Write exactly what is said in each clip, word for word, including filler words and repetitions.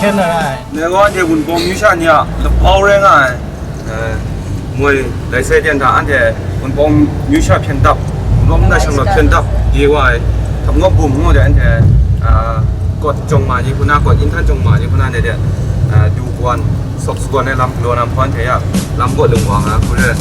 Dai gaw anhte Wunpawng amyu sha ni a labau rai nga ai. Eh, moi, dai sai ten hta anhte Wunpawng amyu sha hpyen dap, Wunpawng nta shanglawt hpyen dap, ye wa ai, Hkap Ngawp Bum ngu de anhte, ah, kawt jawng ma ni hku na, kawt yin htan jawng ma ni hku na, anhte de, ah, du kawan, sawk sagawn ai lam galaw na hpawn hte ya, lam kaw lung wa nga hku re.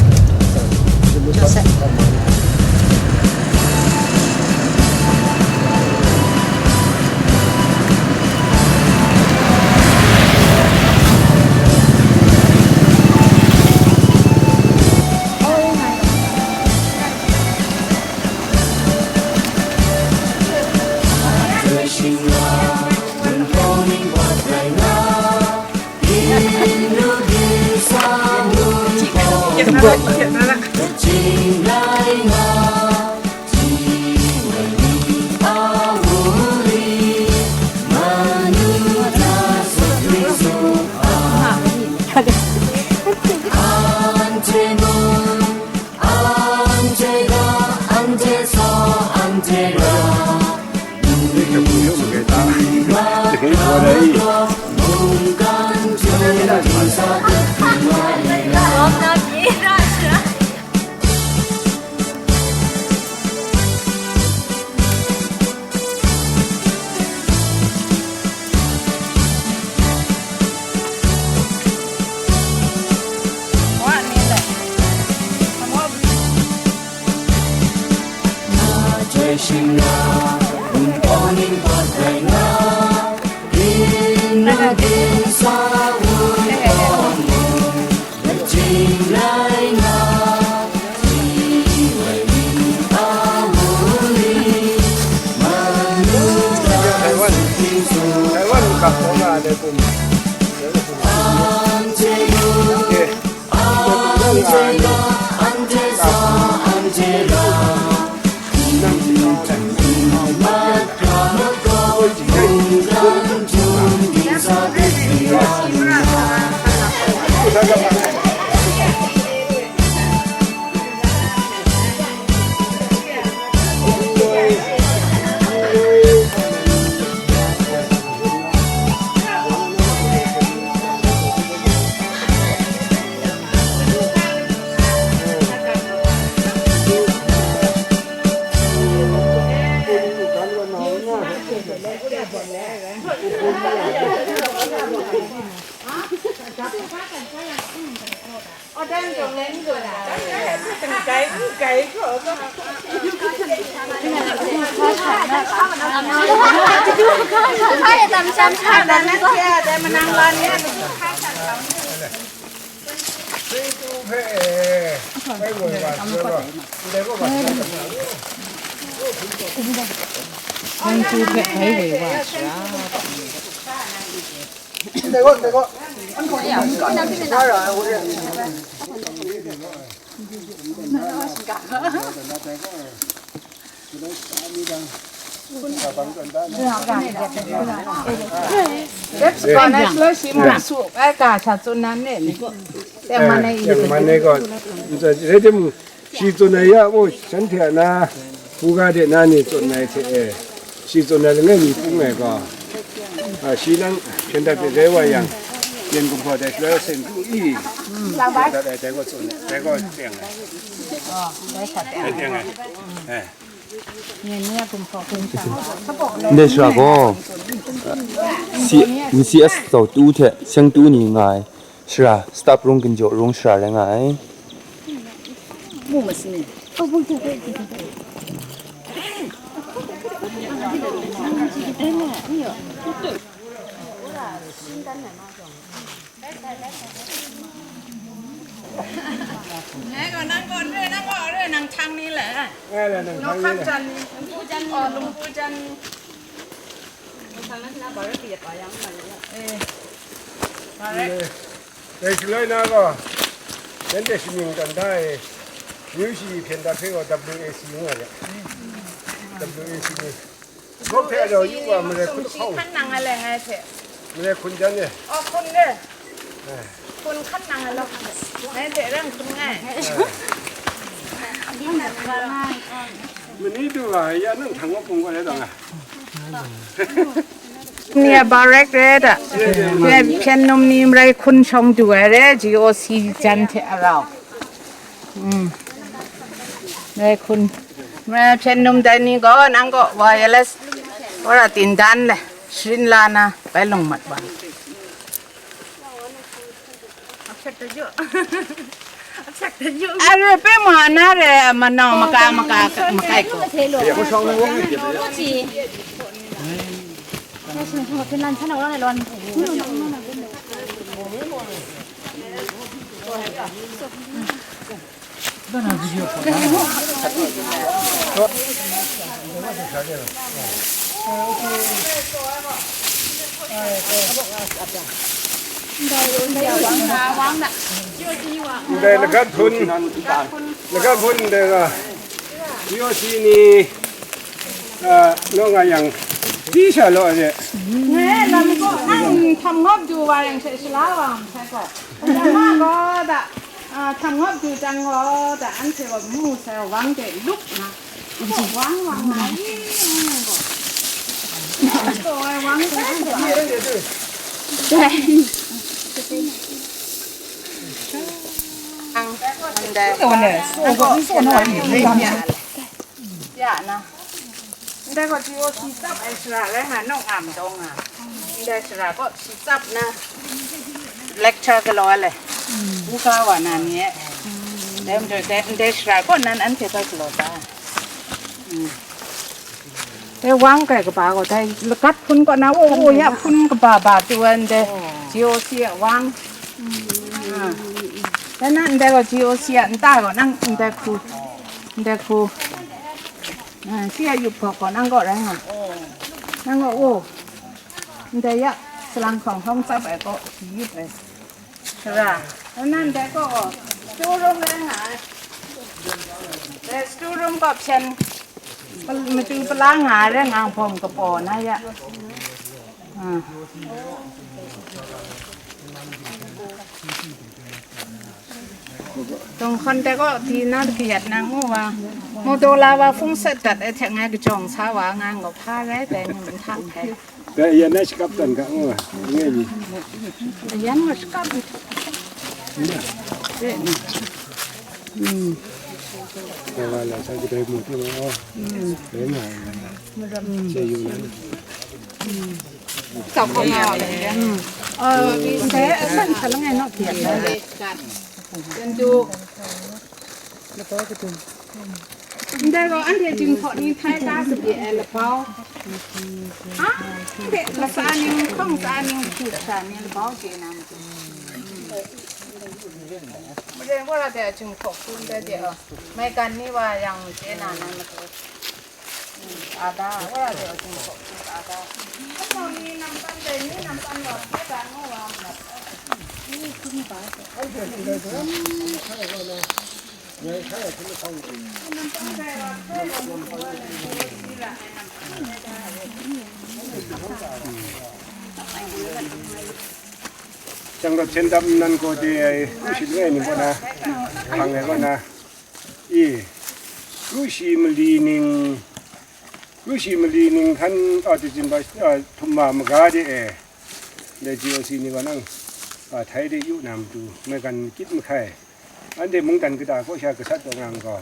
Taiwan, Taiwan kap taw nga ai dai pum. Shi tsun ai ya, o, shanhte a na, buga de na ni tsun ai hte e, shi tsun ai langai mi hpung ai gaw, a, shi nang hpyen dat de rai wa yang, yen gumhpraw dai shaloi sen du i, hpyen dat ai dai gaw tsun ai, dai gaw teng ai. Dai teng ai. Eh. Ndai shara gaw, C-, C S tsau tu hte seng tu ni nga ai shara, staff rung, ginjaw rung shara rai nga ai. Nang gaw, nang gaw, nang gaw, nang htang ni le. Ngai le, nang htang ni le. Lungpu jan ni, oh, lungpu jan ni. Nang htang na, na, ba rai kayat wa yang, ma ni le. Eh. Ba rai. Dai shaloi na gaw, nanhte shamying tawn da ai, amyu shi hpyen dat hpe gaw W A C ngu ai. W A C ni. Gawp hpe rau yu wa, mare hkun hkau. Hkan nang a leng ai hte. Mare hkun jan e. Oh, hkun re. Eh. Hkun hkan nang a lawk. Ngai hte rang hkun ngai. Eh. Mani du wa, ya nang htang wa pung wa le dang a. Ni a barek re da. Hpyen num ni marai hkun shawng du ai re, G O C jan hte a rau. Mm. Marai hkun. Marai hpyen num dai ni gaw, nang gaw wireless, wara tin dan le, sharin la na, bai lung mat wa. Are pe ma na re, manau maka maka makai ko. Ndai lagat hpun, lagat hpun ndai ga, G O C ni, ah, naw nga yang, di sha law ai. Ngai lam ko, nang htam ngawp du wa yang she shala wa, sai ko. Nang ma ko da. Ah, htam ngawp du jang gaw, da anhte gaw mu sai wang de lup na. Wang, wang na, i, wang gaw. Gaw ai wang sai gaw. Ang, ang dai. Ya na. Ndai gaw G O C tsap ai shara rai nga, nawk nga madawng nga. Ndai shara kaw shi tsap na lecture galaw ai le. Nka wa na ni e. Dai majaw dai, ndai shara kaw nan anhte hpe galaw ta. Mm. Dai wang kai kaba gaw, dai lagat hpun kaw na, wo, wo, ya hpun kaba ba tu ai ndai G O C a wang. Ah. Dai na ndai gaw G O C a nta gaw nang ndai hku, ndai hku. Ah, shi a yup hkawk gaw nang kaw rai nga. Nang kaw, oh, ndai ya, salang hkawng hkawng tsap ai kaw, shi yup ai. Sara, nang dai kaw, oh, storeroom rai nga ai. Dai storeroom kaw hpyen, pal-, matu pala nga ai rai nga, hpawm kapaw na ya. Ah. Dawng hkawn de gaw, di na kayat na ngu wa, mu daw la wa, hpung set dat ai hte ngai kajawng sa wa, nga gaw hpa rai dai ni mun hta hpe. Dai yan na shakap dan ga ngu wa, ngai ni. Yan nga shakap ni. Mm. Dai wa la sa kadai mu ti wa. Mm. Dai na. Mm. Che yu na. Mm. Sa ko na wa. Mm. Eh, dai a san sa lang ai no kayat. Tendu. Ndai gaw anhte jinghpaw ni htai ta sabi ai labau. Ha? Anhte latsa ning, hkawng tsa ning, hku sha ni labau chye na matu. Maren wa la de a jinghpaw hku ndai de a. Maigan ni wa yang chye na na matu. Ada, wa la de a jinghpaw hku ada. Hkawng ni nampan de ni nampan wa, htai ta ngu wa. Chyang rawt hpyen dap nnan gaw de ai, kru shi langai ning kaw na, hpang ai kaw na, i, kru shi mali ning, kru shi mali ning hkan, a, tijin ba, a, htum ma maga de e, dai G O C ni gaw nang, a, htai de yu na matu, maigan makyit mahkai, anhte mungdan kata kaw sha gasat taw nga gaw,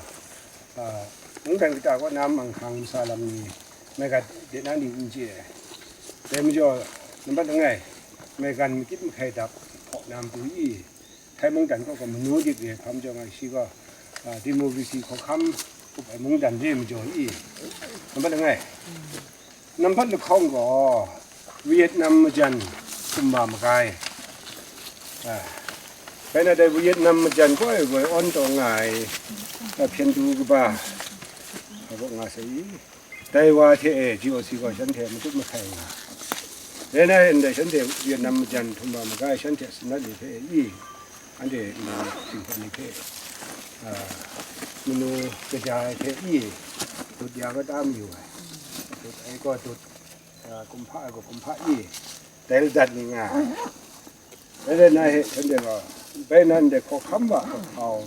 a, mungdan kata kaw na manghkang masa lam ni, maigan de na ni n chye ai. Dai majaw, nambat langai, maigan makyit mahkai dap hpaw na matu i, htai mungdan kaw gaw manu dik re hkam jawng ai shi gaw, a, democracy hkawhkam up ai mungdan re majaw i, nambat langai. Nambat lahkawng gaw, Vietnam majan hkum ma maga ai. A, bai na dai Vietnam majan koi woi awn taw nga ai, a, hpyen du kaba, a, kaw nga sai i. Dai wa hte e G O C gaw shanhte matut mahkai nga. Rai nna, ndai shanhte Vietnam majan htum wa maga ai shanhte sanat ni hte i, anhte nang Jinghpaw ni hte, a, manu kaja ai hte i, dut ya kata mayu ai. Dut ai gaw dut, a, kumhpa ai gaw kumhpa i, dai ladat ni nga ai. Dai rai nna, he, shanhte gaw, bai nan de hkawhkam wa kahkau,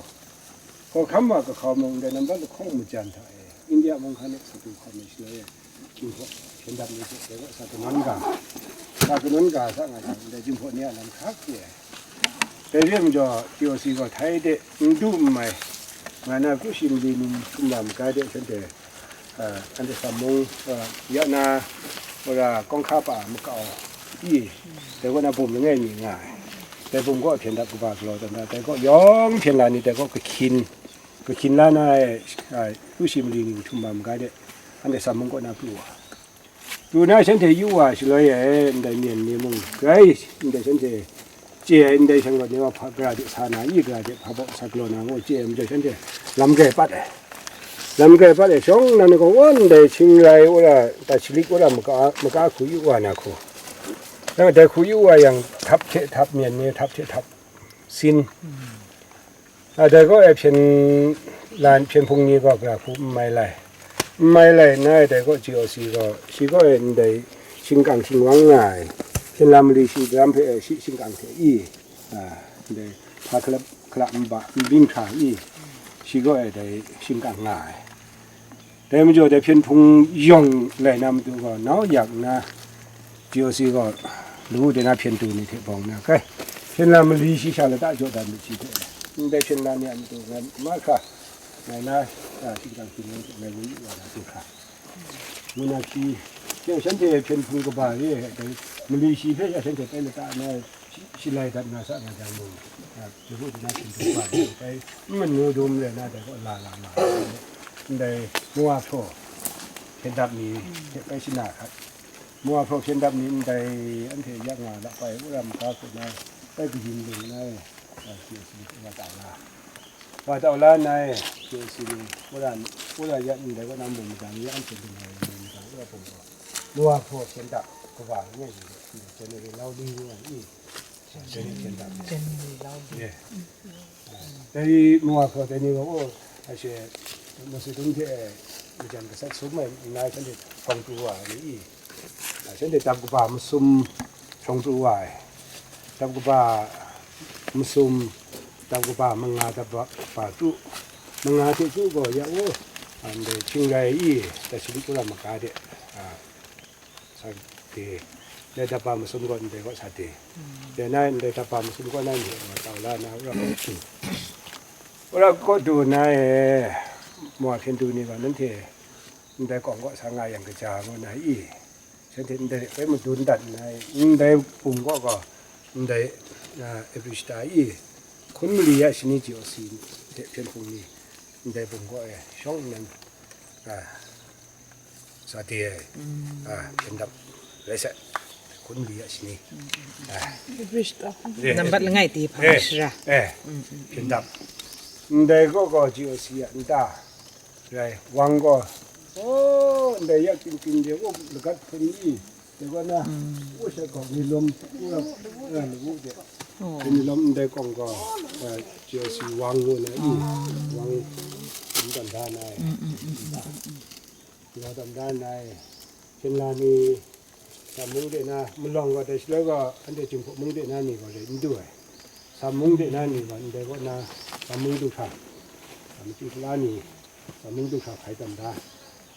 hkawhkam wa kahkau mung dai nambat lahkawng majan hta e, India mung hkan e satu hkawm ai shaloi e, Jinghpaw Hpyen dap ni hte dai gaw sa kanawn ga, sa kanawn ga sa nga jang, ndai Jinghpaw ni a lam hkrak re ai. Dai re ai majaw, G O C gaw htai de n du n mai, nga na, kru shi mali ning htum na maga de, shanhte, ah, anhte Sam mung, ah, ya na, wora kawng hka pa a makau i, dai kaw na bum langai mi nga ai. Dai bum kaw hpyen dap kaba galaw tawn da, dai kaw yawng hpyen la ni, dai kaw kahkyin, kahkyin la na ai, ah, kru shi mali ning htum na maga de, anhte Sam mung kaw na pru wa. Lu na shanhte yu wa shaloi e, ndai myen ni mung grai, ndai shanhte chye ai, ndai shanglawt ni wa hpa gara de sa na, i gara de hpa baw sa galaw na ngu chye ai majaw, shanhte lam grai pat ai. Lam grai pat ai shawng nnan gaw, wa ndai Shingrai wora, Tashalik wora maka, maka hku yu wa na hku. Dai hku yu wa yang, htap hte htap, myen ni htap hte htap sin. A, dai gaw e hpyen lan, hpyen hpung ni gaw gara hku n mai lai. N mai lai nna, dai gaw G O C gaw, shi gaw e ndai shingkang shingwang nga ai, hpyen lam mali shi daram hpe e shi shingkang hte i, a, ndai hpa hkalap hkalap nba nbyin hkra i, shi gaw e dai shingkang nga ai. Dai majaw, dai hpyen hpung yawng lai na matu gaw, nau yak nna, G O C gaw, lawu de na hpyen du ni hte bawng na, kai, hpyen lam mali shi sha lata jaw dat myit shi hte, ndai hpyen lam ni a matu ngai mahkra, ngai na, a, shingkang hpyen ni hte ngai wu yu wa na du hkra, ngu na hpyi, shanhte hpyen hpung kaba re ai, dai mali shi hpe sha shanhte pai lata na, shi, shi lai dat nga sa nga jang mung, a, Jahku dina hpyen hpung kaba re ai, n manu dum rai na, dai gaw la la nga, ndai Mawhpraw hpyen dap ni hte bai shana hkat. Mawhpraw hpyen dap ni ndai anhte yak nga lap ai wora maga hku na bai kayin lung na ai, a, G O C ni wa tau la. Wa tau la na ai, G O C ni wora, wora ya ndai kaw na mung magang ya anhte lung ai mung magang wora hpung gaw, Mawhpraw hpyen dap kaba ngai ni, January lau li ngu ai i, January hpyen dap. January lau li. Ye. Dai Mawhpraw dai ni gaw, o, ashe, Mawsi dum hte majan gasat sum ai nna, shanhte hprawng pru wa ai ni i, a, shanhte dap kaba masum hprawng pru wa ai, dap kaba masum, dap kaba manga, dap kaba kru, manga hte kru gaw ya u, a, ndai Shingrai i, Tashalik wora maga de, a, sa de, ndai dap kaba masum gaw ndai kaw sa de. Dai na ndai dap kaba masum kaw na ni wa tau la na, wora kaw du, wora kaw du na e, Mawhpraw hpyen du ni gaw nanhte ndai kawng kaw sa nga yang kaja ngu na i, shanhte ndai hpe madun dat nna, ndai bum kaw gaw, ndai, a, April shata i, hkun mali ya shani G O C hte hpyen hpung ni, ndai bum kaw e shawng nnan, a, sa de ai, a, hpyen dap rai sai, hkun mali ya shani, a, April shata. Eh, nambat langai ti hpang eh, shara. Eh, hpyen dap. Ndai kaw gaw G O C a nta, rai, wang gaw, o, ndai ya kyin kyin de, o, lagat hpun ni, de gaw na, o, sha gaw ni lawm, o, a, lawu de. Ni lawm ndai kawng gaw, a, G O C wang ngu na i, wang, n tawn da na ai. N tawn da na ai. Hpyen la ni, Sam mung de na, malawng gaw dai shaloi gaw, anhte Jinghpaw mung de na ni gaw rai n du ai. Sam mung de na ni gaw ndai kaw na, Sam mung du hkra, a, machyu sala ni, Sam mung du hkra hkai tawn da.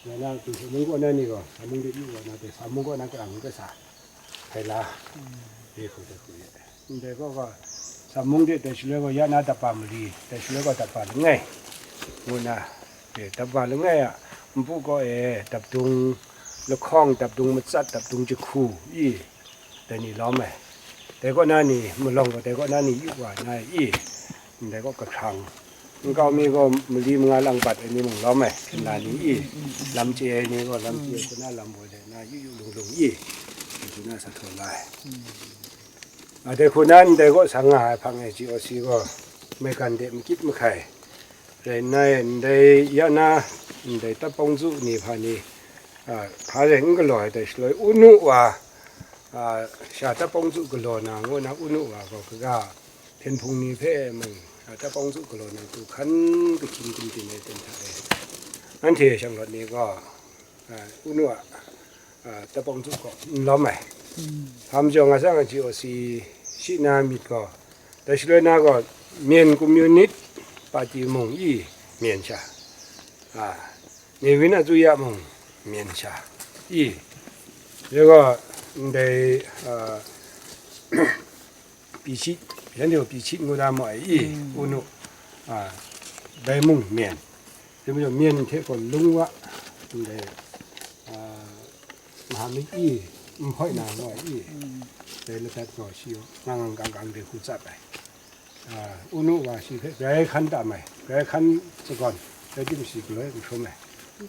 Rai na, Jinghpaw mung kaw na ni gaw, Sam mung de yu kaw na, dai Sam mung kaw na karang ngu kasa hkai la. Dai hku, dai hku ye. Ndai kaw gaw, Sam mung de dai shaloi gaw ya na dap kaba mali, dai shaloi gaw dap kaba langai, ngu na, e, dap kaba langai a npu kaw e, dap dung lahkawng, dap dung matsat, dap dung jahku i, dai ni lawm ai. Dai kaw na ni, malawng gaw dai kaw na ni yu wa na i, ndai kaw kahkrang. Nkau mi gaw mali manga lang bat ai ni mung lawm ai, hpyen la ni i, lam chye ai ni gaw lam chye ai, hku na lam boi dai na yu yu lung lung i, hku na sa htaw la ai. A, dai hku na ndai kaw sa nga ai hpang e G O C gaw maigan de makyit mahkai rai nna, ndai ya na, ndai Tat Pawng Tsu ni hpa ni, a, hpa rai n galaw ai dai shaloi, Unu wa, a, sha Tat Pawng Tsu galaw na ngu na, Unu wa gaw kaga hpyen hpung ni hpe mung, a, Tat Pawng Tsu galaw na hku hkan kahkyin kum tin ai ten hta e, anhte shanglawt ni gaw, a, Unu a, a, Tat Pawng Tsu gaw n lawm ai. Hpa majaw nga sa nga G O C shi na myit gaw, dai shaloi na gaw, Myen Communist Party mung i myen sha, a, Myen Win Azuya mung myen sha i, Ye gaw, ndai, a, Pichit, shanhte gaw Pichit ngu da ma ai i, unu, a, dai mung men. Dai majaw men hte gaw lung wa, ndai, a, Mahamik i, Nhpoi na ngu ai i, dai ladat gaw shi gaw ngang ngang kang kang de hku tsap ai. A, unu wa shi hpe grai hkan tam ai, grai hkan sagawn, rai tim shi galoi n hkrum ai.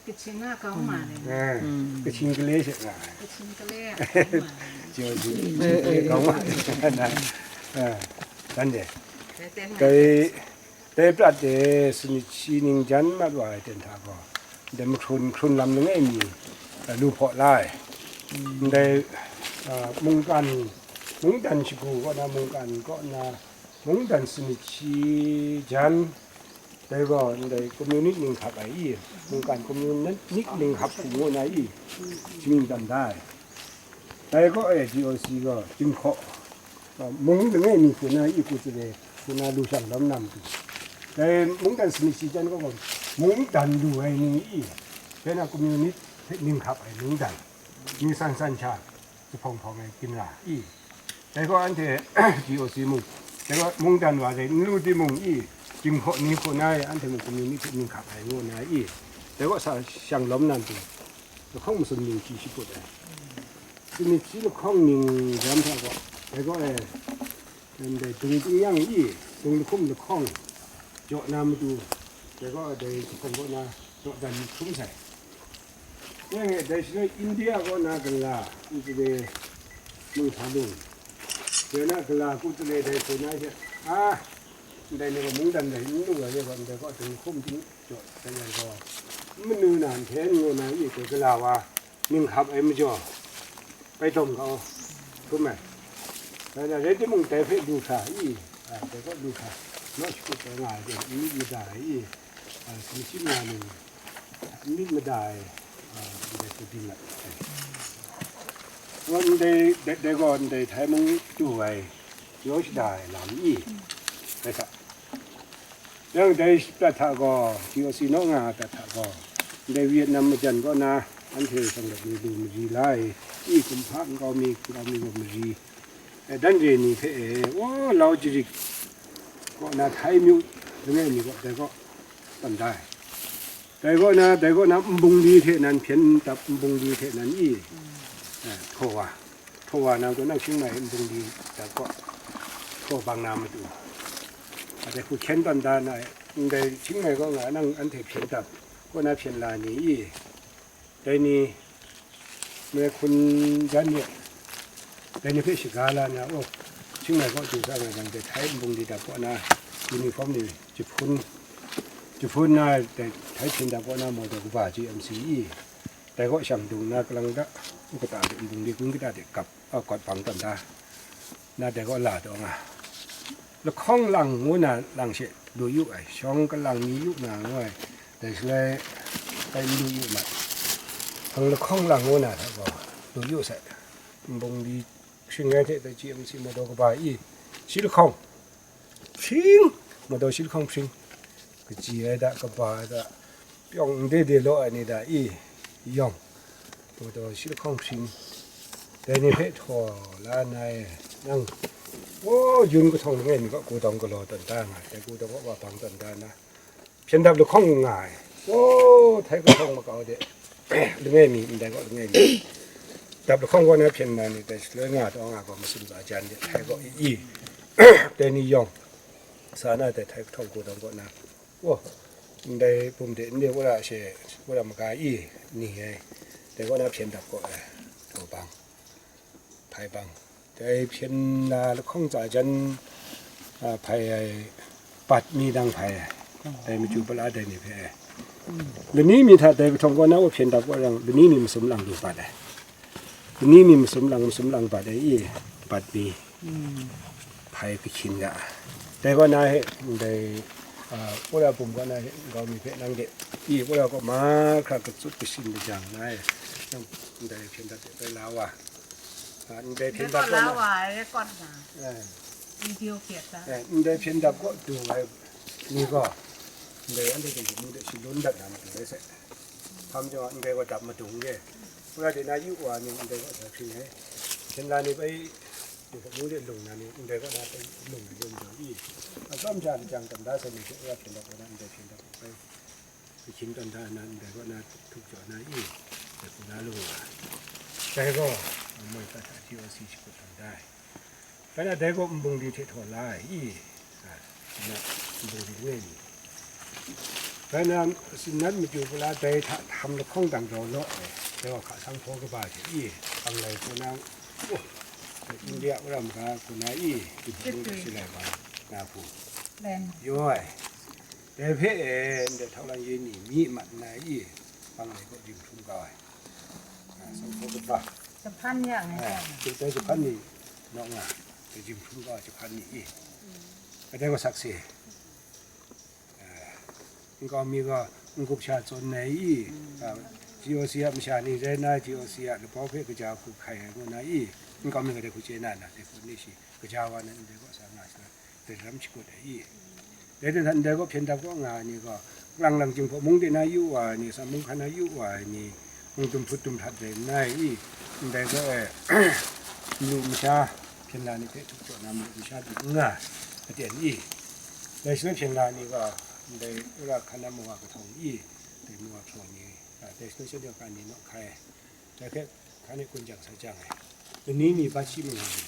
Kachin nga kau ma le. Eh, Kachin gale she nga ai. Kachin gale a kau ma le. Jiwa ji, Kachin gale kau ma ai. Na, eh, dan de. Dai ten nga. Dai, dai prat de, sanit shi ning jan mat wa ai ten hta gaw, dai mahkrun hkrun lam langai mi, eh, lu hpaw la ai. Ndai, ah, mungkan, mungdan shagu kaw na, mungkan kaw na, mungdan sanit shi jan, dai gaw ndai communist ning hkap ai i, mungkan communist ning hkap hku ngu na i, shingdam da ai. Dai gaw e G O C gaw, jinghkaw, mung langai mi hku na i, ku tsale hku na lu shang lawm na matu. Dai mungdan sanit shi jan gaw, mungdan lu ai ni i, dai na communist ning hkap ai mungdan, ni san san sha, jahpawng hpawng ai ginra i. Dai gaw anhte G O C mung, dai gaw mungdan wa dai n lu timung i, jinghkaw ni hku na e, anhte mung communist hte ning hkap ai ngu na i, dai gaw sa shang lawm na matu, lahkawng masum ning shi shaput ai. Sanit shi lahkawng ning jam hta gaw, dai gaw e, ndai dung tingnyang i, dung lahkum lahkawng jaw na matu, dai gaw dai jahpawng kaw na, dawdan hkrum sai. Yang e, dai shaloi India kaw na gala, Kutsale mung hpa lung, dai na gala Kutsale dai hku na she, a, ndai ni gaw mungdan dai n lu ai, dai gaw ndai kaw dung hkum ting jaw, dai yang gaw, n manu na nhten ngu na i, dai gala wa ning hkap ai majaw, bai dawm ga, hkrum ai. Dai na rai timung, dai hpe lu hkra i, a, dai kaw lu hkra, naw shakut ai nga ai, n myit mada ai i, a, sumshi ma ni, n myit mada ai, a, ndai hku byin mat ai. Ngon ndai, dai, dai gaw ndai Thai mung du ai, yaw shada ai lam i, dai hta. Yang dai prat hta gaw, G O C naw nga ai prat hta gaw, ndai Vietnam majan kaw na, anhte shawng dat ni lu mari la ai, i kumhpa nkau mi, nkau mi gaw mari, e, dan re ni hpe e, o, Lau Jarik kaw na Thai myu langai mi kaw, dai kaw tawn da ai. Dai kaw na, dai kaw na nbungli hte nan hpyen dap, nbungli hte nan i, e, htaw wa, htaw wa na gaw, nang shing mai nbungli dap kaw, htaw bang na matu, a, dai hku hkyen tawn da na, ndai shing mai kaw nga, nang anhte hpyen dap kaw na hpyen la ni i, dai ni, me hkun jan ye, dai ni hpe shaga la na, oh, shing mai kaw du sa nga jang, dai Thai nbungli dap kaw na, uniform ni jahpun, jahpun na, dai Thai hpyen dap kaw na, maw taw kaba G M C i, dai kaw shang dung na, kalang da, u kata de, nbungli gun kata de kap, a, kawt bang tawn da. Na dai kaw la taw nga. Lahkawng lang ngu na lang she lu yu ai, shawng kalang mi yu na ngu ai, dai shaloi kai n lu yu mat. Hpang lahkawng lang ngu na hta gaw lu yu sai. Nbungli shing ai hte dai G M C maw taw kaba i, shi lahkawng hpring, maw taw shi lahkawng hpring, kaji ai da, kaba ai da, pyawng n de de law ai ni da i, yawng, maw taw shi lahkawng hpring, dai ni hpe htaw la na e, nang, o, yun kahtawng langai mi kaw, kudawng galaw tawn da nga, dai kudawng kaw wa bang tawn da na, hpyen dap lahkawng nga ai, o, Thai kahtawng makau de, langai mi, ndai kaw langai mi, dap lahkawng kaw na hpyen na ni, dai shaloi nga taw nga gaw, masum tsa jan de, Thai kaw i, i, dai ni yawng, sa na dai Thai kahtawng kudawng kaw na, oh, ndai bum de, ndai wora she, wora maga i ni ai, dai kaw na hpyen dap kaw ai, htaw bang, hpai bang. Dai hpyen na lahkawng tsa jan, a, hpai ai, bat mi dang hpai ai, dai machyu pala dai ni hpe ai. Lani mi hta dai kahtawng kaw na wa hpyen dap kaw yang, lani mi masum lang lu bat ai. Lani mi masum lang, masum lang bat ai i, bat mi. Hpai kahkyin ga ai. Dai kaw na he, ndai, a, wora bum kaw na he, nkau mi hpe nang de, i, wora kaw mahkra katsup kashin majang na e, nang ndai hpyen dap de bai la wa. A, ndai hpyen dap kaw na, eh, eh, ndai hpyen dap kaw dung ai ni gaw, ndai anhte hte mu de shalun dat na matu rai sai. Hpa majaw, ndai gaw dap madung re. Wora de na yu wa ni ndai kaw sa hkring ai. Hpyen la ni bai, ni kaw mung de lung na ni ndai kaw na bai lung na yawng jawng i. Atsawm sha lajang tam da sai ni hte wora hpyen da kaw na ndai hpyen da kaw bai. Hpyen tam da na ndai kaw na htup jaw na i. Dai hku na lung wa. Dai gaw, moi kata G O C shakut tam da ai. Bai na dai gaw nbung di hte htaw la ai i, a, na nbung di langai mi. Bai na sinat maju pula dai hta htam lahkawng dang rau law ai, dai wa hka sang hpaw kaba hte i, ang lai hku na, oh, India wora maga hku na i, di hpung da shi lai wa na hku. Len. Yaw ai. Dai hpe e, ndai htau lang ye ni mi mat nna i, bang ai kaw rim hkrum kau ai. A, sang hpaw kaba. Jahpan yang e. A, dai jahpan ni nawk nga, dai rim hkrum kau ai jahpan ni i. Kadai kaw sakse. A, nkau mi gaw n-gup sha tsun ai i. A, G O C a masha ni rai na, G O C a labau hpe kaja hku hkai ai ngu na i. Nkau mi kadai hku chye na, na, dai hku ni shi, kaja wa na ndai kaw sa nga sa. Dai ram shakut ai i. Dai hte htan ndai gaw hpyen dap kaw nga ai ni gaw, lang lang Jinghpaw mung de na yu wa ai ni, Sam mung hkan na yu wa ai ni, mung dum hput dum htat rai nna i, ndai gaw e, lu masha hpyen la ni hpe htup jaw na malu masha du n nga ai, aten i. Dai shaloi hpyen la ni gaw, ndai wora hkan na mawa kahtawng i, dai mawa hpraw ni, a, dai shaloi shanhte hkan ni naw hkai ai. Dai hpe hkan e kun jang sa jang ai. Lani mi bat shi manga lu,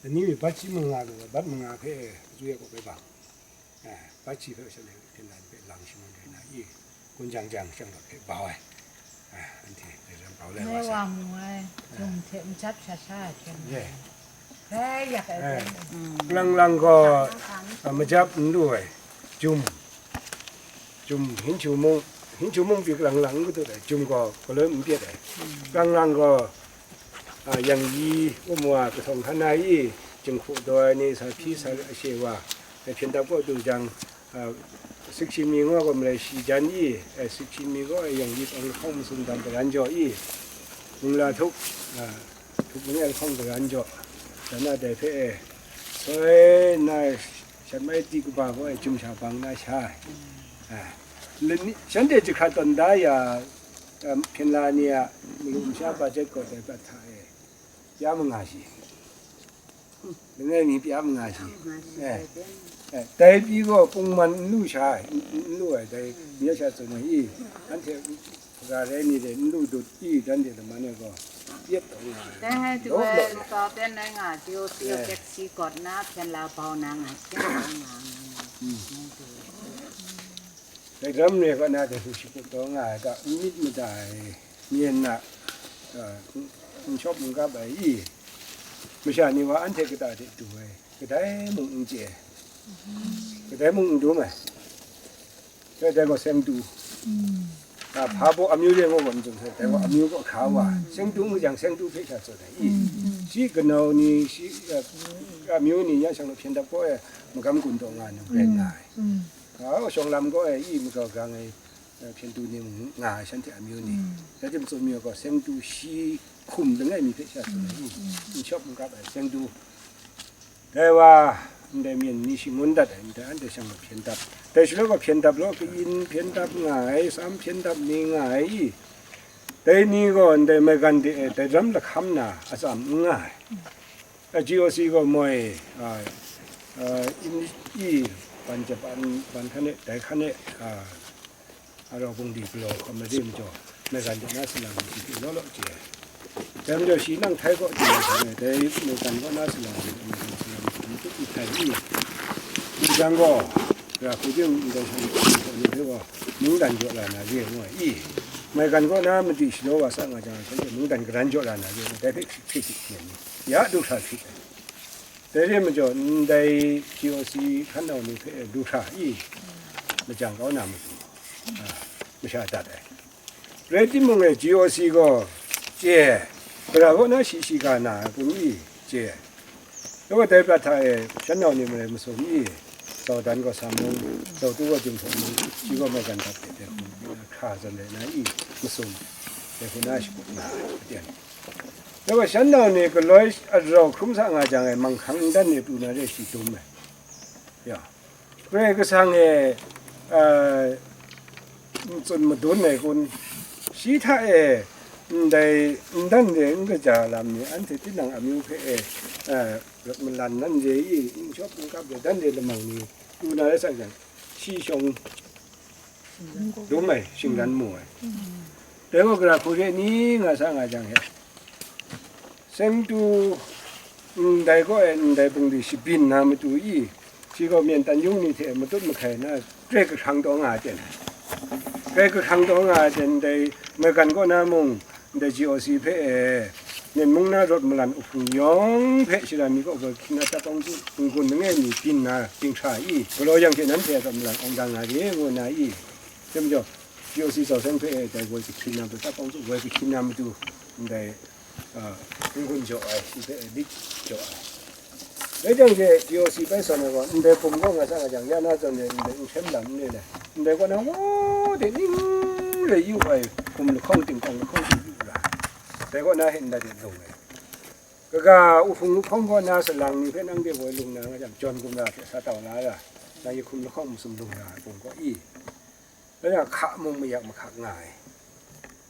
lani mi bat shi manga lu, bat manga hpe, yu ya gaw bai bang. A, bat shi hpe sha le, hpyen la ni hpe lang shangun rai na i, kun jang jang shang rawt hpe bau ai. A, anhte dai ram bau lai wa Mai sa. Wa mu ai, jum hte n jap sha sha ai hpyen. Ye. Rai yak ai Eh, hpyen. Lang lang gaw, a, majap n lu ai, jum, jum, hinchu mung, hinchu mung pyi lang lang n katut ai, jum gaw galoi n pyet ai. Lang lang gaw, a, yang yi, um wa, kahtawng hkan na i, jinghku daw ai ni, sa hpyi sa ashe wa, ai hpyen dap kaw du jang, a, sikshi mi ngaw gaw malai shi jan i, ai sikshi mi gaw ai yang yi pang lahkawng masum dam karan jaw i, mung la htuk, a, htuk langai lahkawng karan jaw, dan a dai hpe e, soi na shat mai di kaba gaw ai jum sha bang na sha ai. A, lani, shanhte jahkrat tawn da ya, a, hpyen la ni a malu masha bajet gaw dai prat hta e, pya manga shi. Langai mi pya manga shi. Eh, eh, dai pyi gaw pungman n lu sha ai, n, n, n lu ai, dai mi ya sha tsun ai i, anhte hpaga rai ni de n lu dut i, dan de laman e gaw, yet taw nga ai. Dai hai tu Lawm ai lawm. Makau ten nai nga, G O C Eh. Taxi kawt na, hpyen la bau na nga, hpyen la nga, nga, nga. Hmm. Ngai tu. Dai ram re kaw na dai hku shakut taw nga ai ga, n myit mada ai myen na, a, n, n shawp n gap ai i, masha ni wa anhte kata de du ai, kadai mung n chye ai, kadai mung n dum ai, dai, dai gaw seng du. A, hpa baw amyu de ngu gaw n tsun sai, dai gaw amyu kaw hka wa, seng du ngu jang, seng du hpe sha tsun ai i, shi kanau ni, shi, a, amyu ni ya shang law hpyen dap kaw e magam gun taw nga ai nu rai nga ai. Ga, shawng lam gaw e, i makau grang ai, eh, hpyen du ni mung nga ai shanhte amyu ni. Mm. Rai timung, mi gaw seng du shi hkum langai mi hpe sha tsun ai, mm, n shawp n gap ai seng du. Dai wa, ndai myen ni shangun dat ai, ndai anhte shang gaw hpyen dap. Dai shaloi gaw hpyen dap law, kayin hpyen dap nga ai, sam hpyen dap ni nga ai i. Dai ni gaw ndai maigan de e, dai ram lahkam na atsam n nga ai. A, G O C gaw moi, a, a, in, i, ban jahpan, ban hkan e, dai hkan e, a, a, rau bungli galaw hkawm ai re majaw, maigan de na salang ni shi hte law law chye ai. Dai majaw shi nang htai kaw chye ai hkang e, dai maigan kaw na salang ni, maigan salang ni, maigan salang ni, i htai i. Kaw jang gaw, ra hku ting ndai shanhte ni hpe gaw, mungdan jaw la na re ngu ai i. Maigan kaw na madi shalaw wa sa nga jang, shanhte mungdan garan jaw la na re ngu, dai hpe hkrit hkrit hkrit hkrit ni, ya du hkra hkrit ai. Dai re majaw, ndai G O C hkan nau ni hpe du hkra i, majang kau na matu, a, masha dat ai. Rai timung e, G O C gaw chye ai, gara kaw na shi shiga na ai kun i chye ai. Dai gaw dai prat hta e, shan nau ni marai masum i, Zaudan gaw sa mung, Zautu gaw Jinghpaw mung, shi gaw maigan dat de, dai hku hkra zawn rai na i, masum, dai hku na shakut na ai, aten. Dai gaw shan nau ni galoi arau hkrum sa nga jang e, manghkang ndan ni pru na re shi dum ai. Ya. Karai Kasang e, a, n tsun madun ai kun, shi hta e, Ndai, n dan de n kaja lam ni, anhte tinang amyu hpe e, eh, rawt malan nan de i, n shawp n kap de, dan de lamang ni, lu na rai sa jang, shi shawng dum ai, shingran mu ai. Dai gaw, gara hku re ni nga sa nga jang he, seng tu, ndai gaw e, ndai bungli shabyin na matu i, shi gaw myen tan yung ni hte matut mahkai na, grai kahkrang taw nga ai ten, grai kahkrang taw nga ai ten, ndai maigan kaw na mung, ndai G O C hpe e, Myen mung na rawt malan uhpung yawng hpe shara mi kaw goi hkying na tabawng tsu n-gun langai mi byin na dinghkra i, galaw yang hte nanhte a rawt malan awng da nga re, ngu na i, dai majaw, G O C Zau Seng hpe e, dai woi kahkyin na matu, tabawng tsu woi kahkyin na matu, ndai, a, n-gun jaw ai, shi hpe e lit jaw ai. Dai jang she G O C bai sawn ai gaw, ndai hpum kaw nga sa nga jang, ya na zawn e ndai n hkyen lam n re ai, ndai kaw na, wo, de ning re yu ai, hpum lahkawng, tingkawng lahkawng hte yu ra, dai kaw na hte ndat de lung ai. Kaga uhpung lahkawng kaw na salang ni hpe nanhte woi lung na nga jang, jawn gumra hte sa tau la ra, na yi hkum lahkawng masum lung ra ai hpung kaw i, dan a hka mung mayak mahkak nga ai.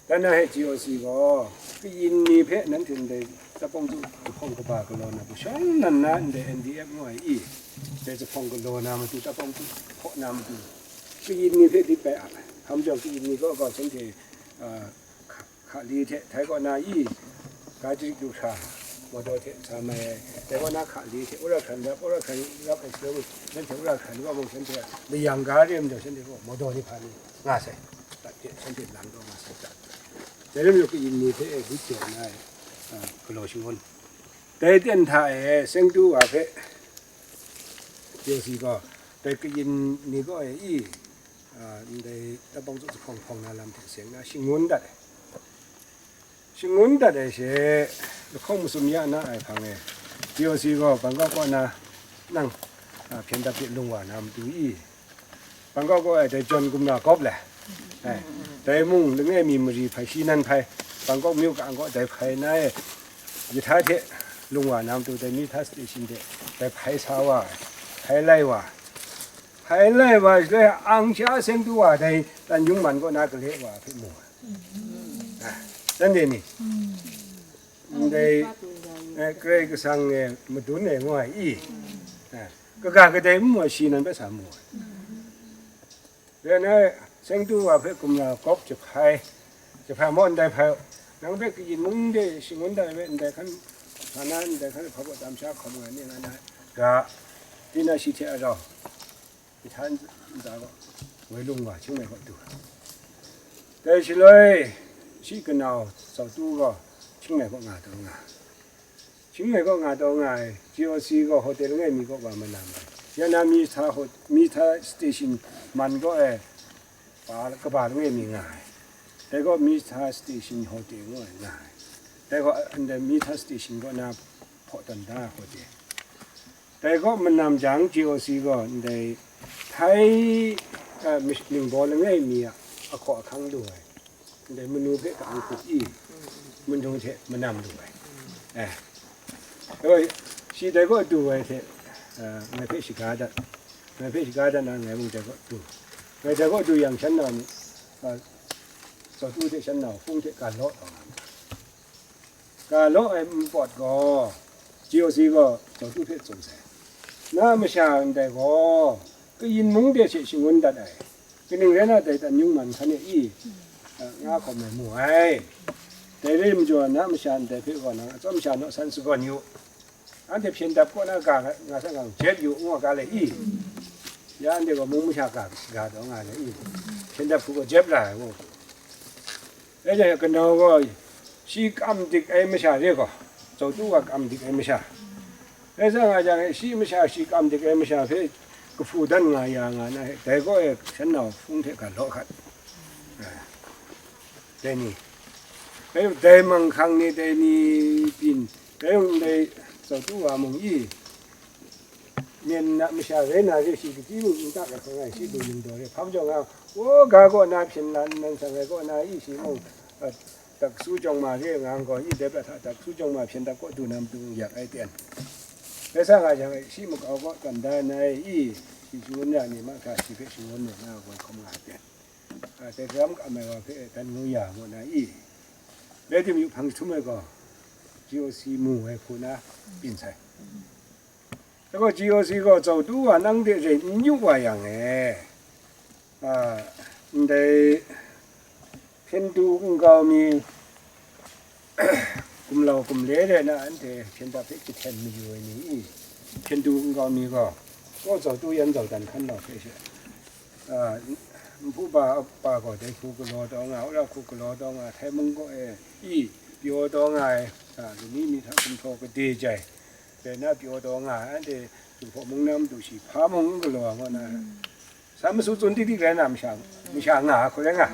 Dan a he G O C gaw, kayin ni hpe nanhte ndai tabawng tsu jahpawng kaba galaw na, shawng nnan na ndai N D F ngu ai i, dai jahpawng galaw na matu, tabawng tsu jahpaw na matu, kayin ni hpe lit bai ap ai. Hpa majaw kayin ni gaw, gaw shanhte, a, hka, hkali hte, dai kaw na i, ga jarit lu hkra, mawdaw hte sa mai ai, dai kaw na hkali hte, wora hkran rap, wora hkran rap ai shaloi, shanhte wora hkran kaw mung, shanhte layang ga re majaw, shanhte gaw mawdaw ni hpa ni nga sai, dat hte shanhte lang taw nga sai, dat. Dai lam yawng kayin ni hpe e lit jaw na ai, a, galaw shangun. Dai ten hta e, seng tu wa hpe, G O C gaw, dai kayin ni kaw e i, a, ndai tabawng tsu jahpawng hpawng na lam hte seng na shangun dat ai. Shangun dat ai she, lahkawng masum ya na ai hpang e, G O C gaw Bangkok kaw na nang, a, hpyen dap de lung wa na matu i, Bangkok kaw e dai jawn gumra gawp le, eh, dai mung langai mi mari hpai shi nan hpai, Bangkok myu kang kaw dai hpai na e, jahta hte lung wa na matu, dai Mita Station hte dai hpai sa wa ai, hpai lai wa ai. Hpai lai wa shaloi, ang sha seng tu wa dai Tanjung man kaw na gale wa hpe mu ai. Ah, dan de ni? Ndai, eh, Karai Kasang e madun ai ngu ai i? Eh, kaga kadai n mu ai, shi nan bai sa mu ai. Rai nna, seng tu wa hpe gumra gawp jahpai, jahpai maw ndai hpai, nang hpe kayin mung de shangun dat ai hpe ndai hkan, hpa na ndai hkan hpa baw tam sha hkawm nga ni nga na ga, tinang shi hte a rau, Mita ntsa gaw, woi lung wa, Hkying Mei kaw du. Dai shaloi, shi kanau Zau Tu gaw, Hkying Mei kaw nga taw nga. Hkying Mei kaw nga taw nga ai, G O C gaw hotel langai mi kaw wa manam ai. Ya na Mita hot-, Mita Station man kaw e, pa, kaba langai mi nga ai. Dai gaw Mita Station Hotel ngu ai nga ai. Dai gaw, ndai Mita Station kaw na hpaw tawn da ai hotel. Dai kaw manam jang, G O C gaw ndai Thai, a, mi-, ningbaw langai mi a ahkaw ahkang lu ai, ndai manu hpe ka-ang hkup i, manu hte manam lu ai. Eh. Dai gaw, shi dai kaw du ai hte, a, ngai hpe shaga dat, ngai hpe shaga dat na, ngai mung dai kaw du. Ngai dai kaw du yang, shan nau ni, a, Zau Tu hte shan nau hpung hte ga law taw nga ma. Ga law ai npawt gaw, G O C gaw Zau Tu hpe tsun sai. Na masha ndai gaw, kayin mung de she shangun dat ai, kaning rai nna dai Tanjung man hkan e i, a, nga hkawm ai mu ai. Dai rai majaw, na masha ndai hpe gaw nang atsawm sha naw san sagawn yu. Anhte hpyen dap kaw na ga nga, nga sa ngang jet yu, ngu ga le i? Ya, anhte gaw mung masha ga, ga taw nga le i? Hpyen dap hku gaw jep ra ai, ngu. Dai jang, kanau gaw shi kam dik ai masha re gaw, Zau Tu wa kam dik ai masha. Dai sa nga jang, shi masha, shi kam dik ai masha hpe kahpu dan nga ya nga na, dai kaw e shan nau hpung hte ga law hkat. Dai ni, dai, dai manghkang ni, dai ni byin, dai mung dai Zau Tu wa mung i, myen na masha rai na re, shi kachyi mung n ta ga hkawng ai, shi du ning daw re, hpa majaw nga, o, ga kaw na hpyen lan nan sang ai kaw na i, shi mung, a, taksu jawng ma re nga gaw i, dai prat hta taksu jawng ma hpyen dap kaw du na matu yak ai ten. Dai sa nga jang, shi makau kaw tawn da na i, shi shangun ya ni mahkra, shi hpe shangun ya na gaw hkawm nga ai ten. A, dai daram kam ai wa hpe dan ngu ya ngu na i? Matthew myu hpang jahtum ai gaw, G O C mu ai hku na byin sai. Dai gaw G O C gaw Zautu wa nang de rai n yu wa yang e, a, ndai hpyen du nkau mi, gumlau gumle de na anhte hpyen dap hpe jahten mayu ai ni i, hpyen du nkau mi gaw, gaw Zautu yan zau dan hkan nau hpe she, a, nhpu pa, pa gaw dai hku galaw taw nga, wora hku galaw taw nga, htai mung gaw e i, pyaw taw nga ai, a, lani mi hta gumhpraw gade jai, dai na pyaw taw nga ai, anhte Jinghpaw mung na matu shi hpa mung n galaw ai, ngu na, sa masu tsun tik tik rai na, masha, masha nga ai hku rai nga.